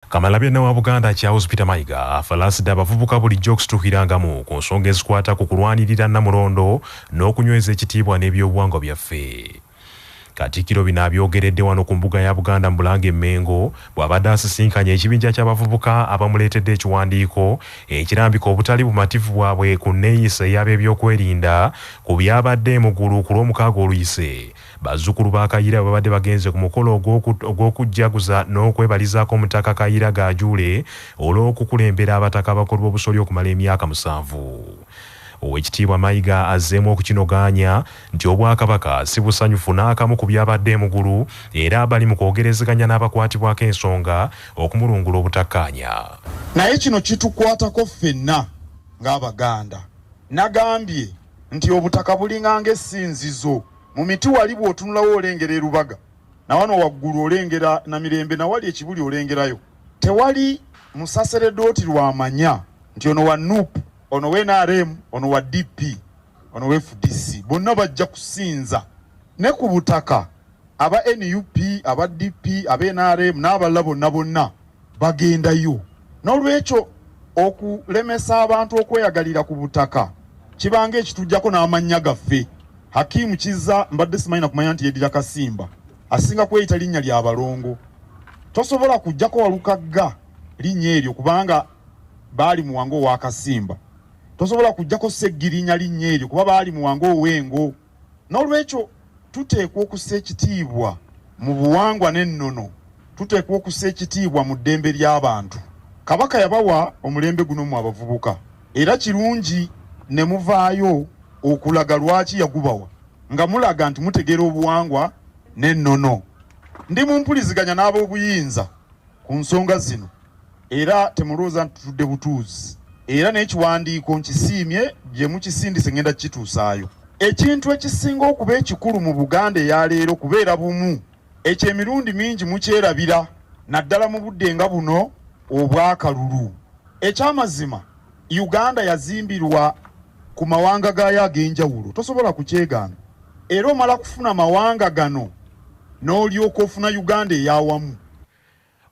Kamalabyonna wa Buganda Charles Peter Mayiga afalaasidde abavubuka bulijjo okusitukirangamu ku nsonga ezikwata ku kulwanirira Nnamulondo n'okunyweza ekitiibwa n'ebyobuwangwa byaffe. Katikkiro bino abyogeredde wano ku mbuga ya Buganda mu Bulange e Mmengo bw'abadde asisinkanye ekibinja ky'abavubuka abamuleetedde ekiwandiiko ekirambika obutali bumativu bwabwe ku nneeyisa ey'ab'ebyokwerinda ku byabadde e Mugulu ku Lwomukaaga oluyise. Bazzukulu ba Kayiira bwe babadde bagenze ku mukolo ogw'okujjaguza n'okwebalizaako Omutaka Kayiira Gaajuule olw'okukulembera Abataka Abakulu b'Obusolya okumala emyaka musanvu. Oweekitiibwa Mayiga azzeemu okukinogaanya nti Obwakabaka si busanyufu n'akamu ku byabadde e Mugulu era bali mu kwogerezeganya n'abakwatibwako ensonga okumulungula obutakkaanya. Naye kino kitukwatako ffenna ng'Abaganda. Nagambye nti obutaka bulinga ng'essinzizo. Mu miti wali bw'otunulawo olengera e Lubaga, na wano waggulu olengera Namirembe na wali e Kibuli olengerayo. Tewali musaseredooti lw'amanya nti ono wa nup, ono wa nrm, ono wa DP, ono wa fdc. Bonna bajja kusinza. Ne ku butaka aba nup, aba DP, aba nrm n'abalala bonna bonna bagendayo. N'olwekyo okulemesa abantu okweyagalira ku butaka kibanga ekitujjako n'amannya gaffe. Hakim Kizza mbadde simanyi na kumanya nti yeddira Kasimba, asinga kweyita linnya lya balongo. Tosobola kujjako Walukagga linnya eryo kubanga baali muwanga owa Kasimba. Tosobola kujjako Ssegirinya linnya eryo kuba baali muwanga ow'Engo. N'olwekyo tuteekwa okussa ekitiibwa mu buwangwa n'ennono, tuteekwa okussa ekitiibwa mu ddembe ly'abantu. Kabaka yabawa omulembe guno mmwe abavubuka era kirungi ne muvaayo okulaga lwaki yagubawa nga mulaga nti mutegeera obuwangwa n'ennono. Ndi mu mpuliziganya n'ab'obuyinza ku nsonga zino era temulowooza nti tutudde butuuzi era n'ekiwandiiko nkisiimye bye mukisindise ngenda kukituusaayo. Ekintu ekisinga okuba ekikulu mu Buganda eya leero kubeera bumu. Ekyo emirundi mingi mukyerabira naddala mu budde nga buno obw'akalulu. Eky'amazima Uganda yazimbirwa ku mawanga gaayo ag'enjawulo, tosobola kukyegaana. Era omala kufuna mawanga gano n'olyoka ofuna Uganda ey'awamu.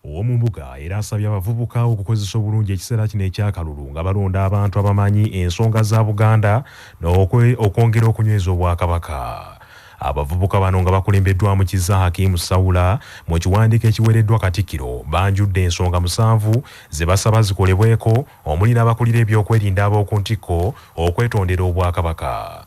Ow'omumbuga era asabye abavubuka okukozesa obulungi ekiseera kino eky'akalulu nga balonda abantu abamanyi ensonga za Buganda n'okwongera okunyweza Obwakabaka. Abavubuka bano nga bakulembeddwamu Kizza Hakim Sawula mu kiwandiiko ekiwereddwa Katikkiro banjudde ensonga musanvu ze basaba zikolebweko omuli n'abakulira ebyokwerinda ab'oku ntikko okwetondera Obwakabaka.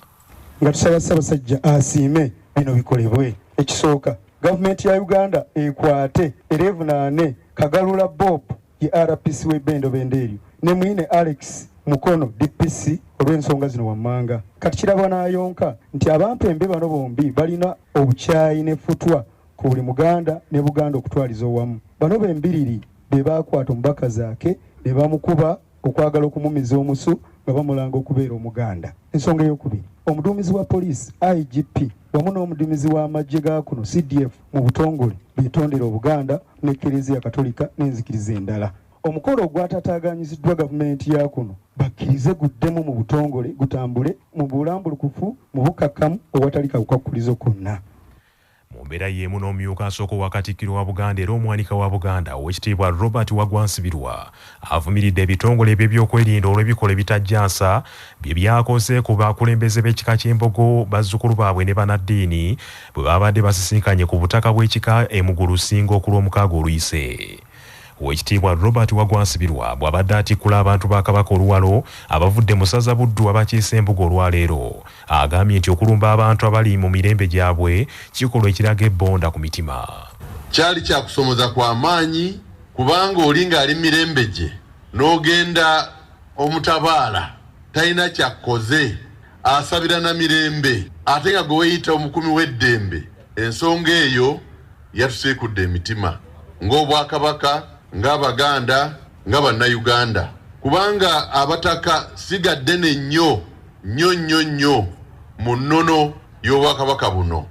Nga tusaba Ssabasajja asiime bino bikolebwe. Ekisooka, gavumenti ya Uganda ekwate era evunaane Kagalula Bob ye RPC w'e Bendobendo eryo ne Mwine Alex Mukono DPC olw'ensonga zino wammanga. Kati kirabwa n'ayonka nti abampembe bano bombi balina obukyayi n'effutwa ku buli Muganda ne Buganda okutwaliza owamu. Bano bembiriri be baakwata omubaka Zaake ne bamukuba okwagala okumumiza omusu nga bamulanga okubeera Omuganda. Ensonga eyokubiri, omuduumizi wa poliisi IGP wamu n'omuduumizi w'amaggye ga kuno CDF mu butongole beetondere Obuganda ne Kkereziya Katolika n'enzikiriza endala. Omukolo ogwatataagaanyiziddwa gavumenti ya kuno bakkirize guddemu mu butongole gutambule mu bulambulukufu, mu bukkakkamu owatali kakwakkulizo konna. Mu mbeera y'emu n'omumyuka asooka owa Katikkiro wa Buganda era omuwanika wa Buganda, Oweekitiibwa Robert Waggwa Nsibirwa avumiridde ebitongole eby'ebyokwerinda olw'ebikolwa ebitajja nsa bye byakoze ku bakulembeze b'ekika ky'Embogo, bazzukulu baabwe ne bannaddiini bwe baabadde basisinkanye ku butaka bw'ekika e Mugulu Ssingo ku Lwomukaaga oluyise. Oweekitiibwa Robert Waggwa Nsibirwa bw'abadde atikkula abantu ba Kabaka oluwalo abavudde mu ssaza Buddu abakiise embuga olwaleero, agambye nti okulumba abantu abali mu mirembe gyabwe kikolwa ekiraga ebbonda ku mitima. Kyali kya kusoomoza kwa maanyi kubanga oli ng'ali mu mirembe gye n'ogenda omutabaala talina ky'akkoze asabira na mirembe ate nga gwe weeyita omukuumi w'eddembe. Ensonga eyo yatusiikudde emitima ng'Obwakabaka, ng'Abaganda, nga Bannayuganda kubanga Abataka ssiga ddene nnyo nnyo nnyo nnyo mu nnono y'Obwakabaka buno.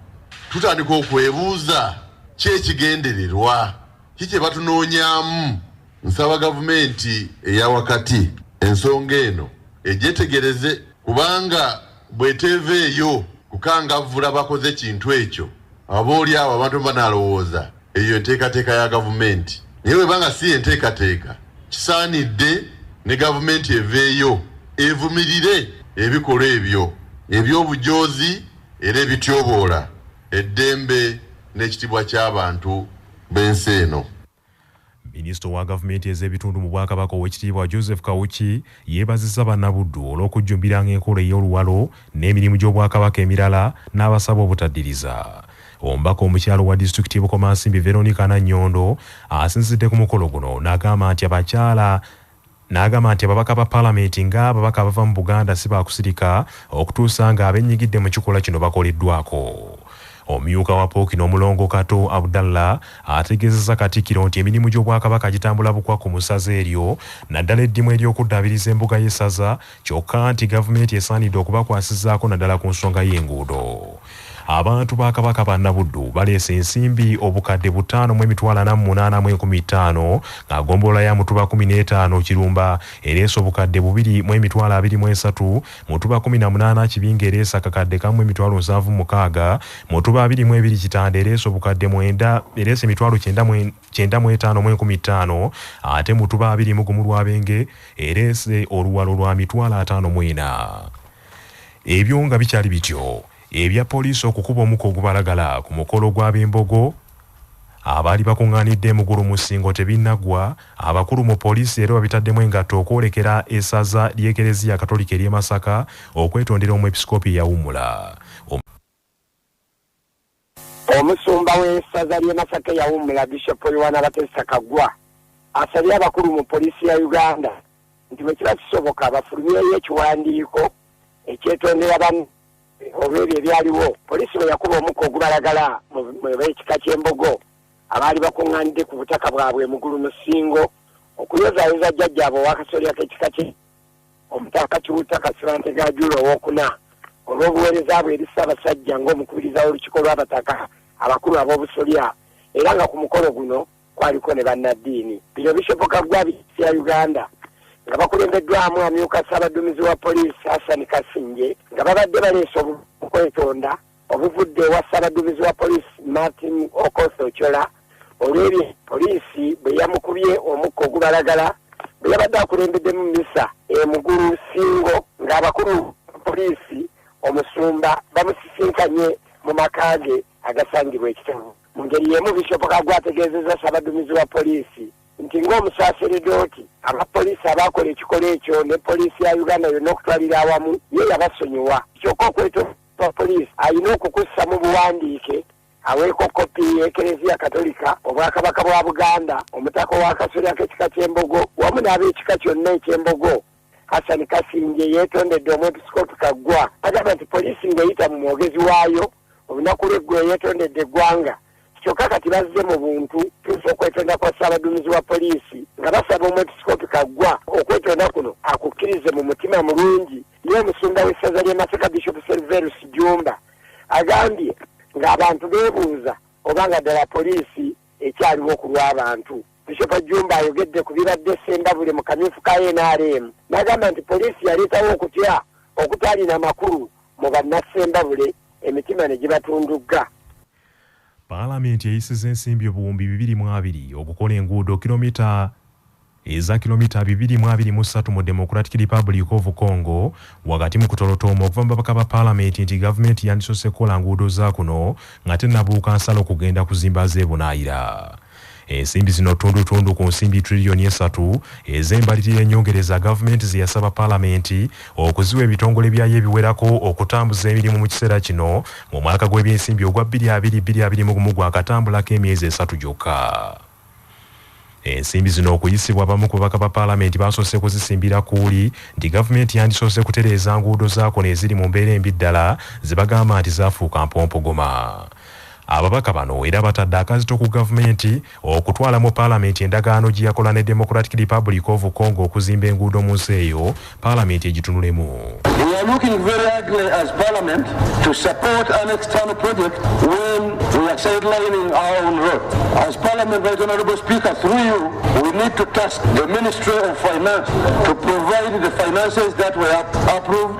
Tutandika okwebuuza ki ekigendererwa? Ki kye batunoonyaamu? Nsaba gavumenti eya wakati ensonga eno egyetegereze kubanga bw'eteeveeyo kukangavvula bakoze kintu ekyo, aboolyawo abantu banaalowooza eyo enteekateeka ya gavumenti. Naye bweba nga si enteekateeka, kisaanidde ne gavumenti eveeyo evumirire ebikolwa ebyo eby'obujoozi era ebityoboola eddembe n'ekitiibwa ky'abantu b'ensi eno. Minisita owa gavumenti ez'ebitundu mu Bwakabaka Oweekitiibwa Joseph Kawuki yeebazizza Bannabuddu olw'okujjumbiranga enkola ey'oluwalo n'emirimu gy'Obwakabaka emirala n'abasaba obutaddiriza. Omubaka omukyala owa disitulikiti y'e Bukomansimbi Veronica Nannyondo asinzidde ku mukolo guno n'agamba nti abakyala N'agamba nti ababaka ba Palamenti nga ababaka abava mu Buganda si baakusirika okutuusa nga abennyigidde mu kikolwa kino bakoleddwako. Omumyuka wa Pookino Omulongo Kato Abdallah ategeezezza Katikkiro nti emirimu gy'Obwakabaka gitambula bukwakku mu ssaza eryo naddala eddimu ery'okuddaabiriza embuga y'essaza kyokka nti gavumenti esaanidde okubakwasizaako naddala ku nsonga y'enguudo. Abantu ba Kabaka Bannabuddu baleese ensimbi obukadde butaano mu emitwalo ana mu munaana mu enkumi ttaano nga ggombolola ya Mutuba 15 Kirumba ereese obukadde bubiri mu emitwalo abiri mu esatu, Mutuba 18 Kibinge ereese akakadde kamu mu emitwalo 76, Mutuba 22 Kitanda ereese obukadde mwenda ereese emitwalo kyenda mu etaano mu enkumi ttaano ate Mutuba 21 Lwabenge ereese oluwalo lwa mitwalo ataano mu ena. Ebyo nga bikyali bityo, ebya poliisi okukuba omukka ogubalagala ku mukolo gw'ab'Embogo abaali bakung'aanidde e Mugulu mu Ssingo tebinnaggwa, abakulu mu poliisi leero babitaddemu engatto okwolekera essaza ly'Ekereziya Katolika ery'e Masaka okwetondera Omwepisikoopi eyawummula. Omusumba w'essaza ly'e Masaka eyawummula Bishop Yowana Batesta Kaggwa asabye abakulu mu poliisi ya Uganda nti bwe kiba kisoboka bafulumyeyo ekiwandiiko ekyetondera banne olw'ebyo ebyaliwo poliisi bwe yakuba omukka ogubalagala mu b'ekika ky'Embogo abaali bakuŋŋaanidde ku butaka bwabwe e Mugulu mu Ssingo okuyozaayoza jjajjaabwe ow'akasolya k'ekika kye Omutaka Kiwutta Kasibante Gajuula Owookuna olw'obuweereza bwe eri Ssaabasajja ng'omukubiriza w'olukiiko lw'Abataka abakulu ab'obusolya era nga ku mukolo guno kwaliko ne bannaddiini. Bino Bishop Kaggwa abiyisa Uganda nga bakulembeddwamu amyuka Ssaabadduumizi wa poliisi Hassan Kasingye nga babadde baleese okwetonda obuvudde ewa Ssaabadduumizi wa poliisi Martin Okoth Ochola olw'ebyo poliisi bwe yamukubye omukka ogubalagala bwe yabadde akulembeddemu mmisa e Mugulu Ssingo ng'abakulu poliisi omusumba bamusisinkanye mu maka ge agasangibwa e Kitovu. Mu ngeri y'emu Bishop Kaggwa ategeezezza Ssaabaduumizi wa poliisi nti ng'omusaaseredooti, aba poliisi abaakola ekikolwa ekyo ne poliisi ya Uganda yonna okutwalira awamu ye yabasonyiwa kyokka okwetonda kwa poliisi alina okukussa mu buwandiike aweeko kkopi y'Ekereziya Katolika, Obwakabaka bwa Buganda, Omutaka ow'akasolya k'ekika ky'Embogo wamu n'ab'ekika kyonna eky'Embogo. Hassan Kasingye yeetondedde Omwepisikoopi Kaggwa agamba nti poliisi ng'eyita mu mwogezi waayo olunaku lw'eggulo yeetondedde eggwanga kyokka kati bazze mu buntu tuusa okwetonda kwa Ssaabaduumizi wa poliisi nga basaba Omwepisikoopi Kaggwa okwetonda kuno akukkirize mu mutima mulungi. Ye Omusumba w'essaza ly'e Masaka Bishop Serverus Jjumba agambye ng'abantu beebuuza oba nga ddala poliisi ekyaliwo ku lw'abantu. Bishop Jjumba ayogedde ku bibadde Ssembabule mu kamyufu ka nrm n'agamba nti poliisi yaleetawo okutya okutaalina makulu mu Bannassembabule emitima ne gibatundugga. Palamenti eyisizza ensimbi obuwumbi 220 okukola enguudo kilomita eza kilomita 223 mu Democratic Republic of Congo wakati mu kutolotooma okuva mu babaka ba palamenti nti gavumenti yandisoose kukola nguudo za kuno nga tennabuuka nsalo kugenda kuzimba z'ebunaayira. Ensimbi zino ttundutundu ku nsimbi triliyoni esatu ez'embalirira ennyongereza gavumenti ze yasaba palamenti okuziwa ebitongole byayo ebiwerako okutambuza emirimu mu kiseera kino ng'omwaka gw'ebyensimbi ogwa bbiri abiri bbiri abiri mu gumu gwakatambulako emyezi esatu gyokka. Ensimbi zino okuyisibwa abamu ku babaka ba palamenti basoose kuzisimbira kkuuli nti gavumenti yandisoose kutereeza nguudo za kuno eziri mu mbeera embi ddala ze bagamba nti zaafuuka mpompogoma. Ababaka bano era batadde akazito ku gavumenti okutwala mu palamenti endagaano gye yakola ne Democratic Republic of Congo okuzimba enguudo mu nsi eyo, palamenti egitunulemu. We are looking very ugly as parliament to support an external project when we are sidelining our own road. As parliament, Right Honourable Speaker, through you, we need to task the Ministry of Finance to provide the finances that were approved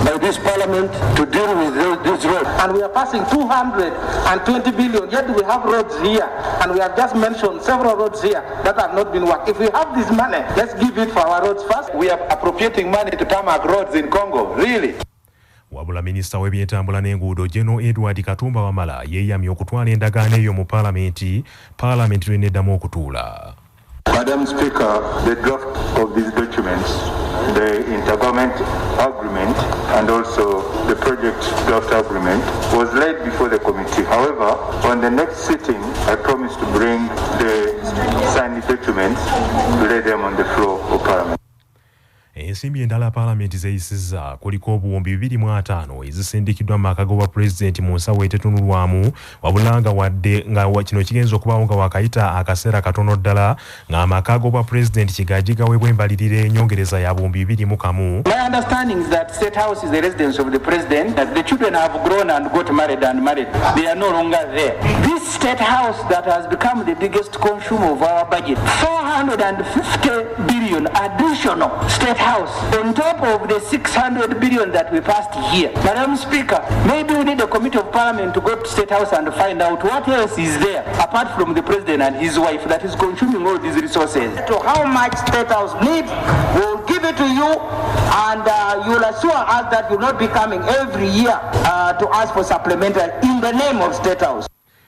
by this parliament to deal with this road. And we are passing 202 20 billion, yet we have roads here, and we have just mentioned several roads here that have not been worked. If we have this money, let's give it for our roads first. We are appropriating money to tarmac roads in Congo, really? Wabula minisita w'ebyentambula n'enguudo General Edward Katumba Wamala yeeyamye okutwala endagaano eyo mu paalamenti, paalamenti lw'eneddamu okutuula. Madam Speaker, the draft of these documents, the intergovernment agreement and also the project draft agreement, was laid before the committee. However, on the next sitting, I promise to bring the signed documents to lay them on the floor of Parliament. Ensimbi endala paalamenti zeeyisizza kuliko obuwumbi 250 ezisindikiddwa mu maka g'obwa pulezidenti mu nsawo etetunulwamu, wabula nga wadde nga kino kigenza okubaawo nga wakayita akaseera katono ddala ng'amaka g'obwa pulezidenti kigaji gaweebwa embalirira enyongereza ya 2001. My understanding is that State House is the residence of the president, that the children have grown and got married and married. They are no longer there. This State House that has become the biggest consumer of our budget, 450 billion additional State House on top of the 600 billion that we passed here. Madam Speaker, maybe we need a committee of parliament to go to State House and find out what else is there apart from the president and his wife that is consuming all these resources. To how much State House needs, we'll give it to you, and you'll assure us that you'll not be coming every year to ask for supplementary in the name of State House.